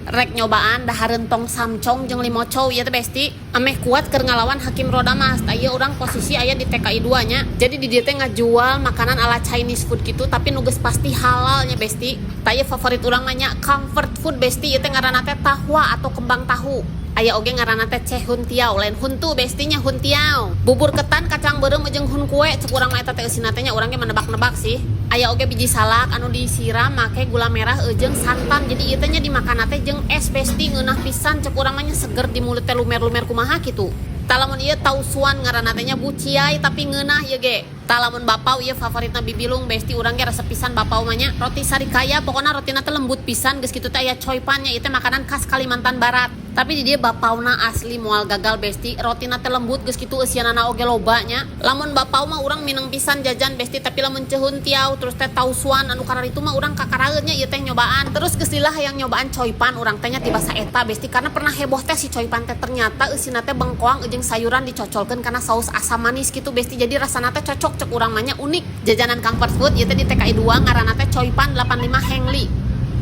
Rek nyobaan dahareun tong samcong jeung limocow ieu teh, Besti, ameh kuat keur ngalawan Hakim Roda Mas. Tah, ieu urang posisi aya di TKI 2 nya. Jadi di dieu teh ngajual makanan ala Chinese food gitu, tapi nu geus pasti halal nya, Besti. Tah, ieu favorit urang mah nya, comfort food, Besti. Ieu teh ngaranna teh tahwa atau kembang tahu. Aya oge ngaranna teh cehun tiao, lain huntu, Besti nya, hun tiao. Bubur ketan kacang beureum jeung hun kue cek urang mah eta teh eusina teh nya, urang ge menebak-nebak sih. Aya oge biji salak anu disiram make gula merah jeung santan. Jadi ieu teh nya dimakan teh jeung es, Besti, ngeunah pisan cek urang mah nya, seger di mulut teh, lumer-lumer kumaha kitu. Tah, lamun ieu tausuan ngaranna teh nya, buciai tapi ngeunah ieu ge. Tah, lamun bapau ieu favoritna Bibilung, Besti, urang ge resep pisan bapau mah nya. Roti sarikaya, pokona rotina teh lembut pisan, geus kitu teh aya coipan nya, ieu teh makanan khas Kalimantan Barat. Tapi di dieu bapauna asli moal gagal, Besti. Rotina teh lembut, geus kitu eusianana oge loba nya. Lamun bapau mah urang mineng pisan jajan, Besti, tapi lamun cehun tiao terus teh tausuan anu kararitu mah urang kakaraeun nya ieu teh nyobaan. Terus geus lila hayang nyobaan coipan urang teh nya tiba saeta, Besti, karena pernah heboh teh si coipan teh, ternyata eusina teh bengkoang jeung sayuran dicocolkeun kana saus asam manis gitu, Besti. Jadi rasana teh cocok cek urang mah nya, unik. Jajanan comfort food ieu teh di TKI 2, ngaranna teh Coipan 85 Hengli.